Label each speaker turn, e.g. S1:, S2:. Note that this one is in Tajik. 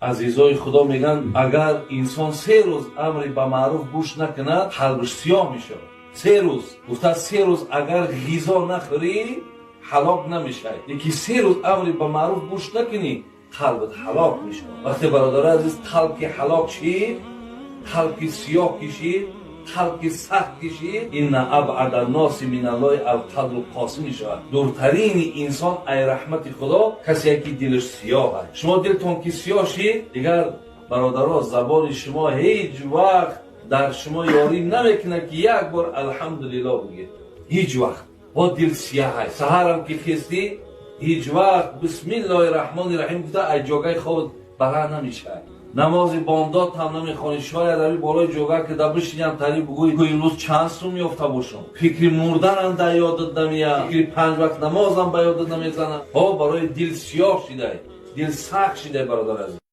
S1: Азизои Худо, мегӯянд, агар инсон 3 рӯз амри ба маъруф гӯш накунад, қалбаш сиёҳ мешавад. 3 рӯз гуфта, 3 рӯз агар ғизо нахӯрӣ, ҳалок намешавӣ, лекин 3 рӯз амри ба маъруф гӯш накунӣ, қалбат ҳалок мешавад. Вақте, бародари азиз, қалб ки ҳалок шид, қалб ки сиёҳ кишид, қалб ки сахт кишид, إن أبعد الناس من الله القلب القاسي мешавад. Дуртарини инсон ай раҳмати Худо касе ки дилаш сиёҳ аст. Шумо дилтон ки сиёҳ шид, дигар, бародаро, забони шумо ҳеҷ вақт дар шумо ёрӣ намекунад, ки як бор алҳамдулилло бигӯед. Ҳеҷ вақт. Бо дил сиёҳ аст, саҳарам ки хестӣ, ҳеҷ вақт бисмиллоҳи раҳмони раҳим гуфта аз ҷогаи хоб бара намешавад. Намози бомдод ҳам намехонӣ. Шояд аби болои ҷога ки да бишиням, тари бугӯй, ку имрӯз чанд сум ёфта бошам. Фикри мурданам дар ёдат намеяд, фикри панҷ вақт намозам ба ёдат намезанад. Ҳо, барои дил сиёҳ шидай, дил сахт шидай, бародар азиз.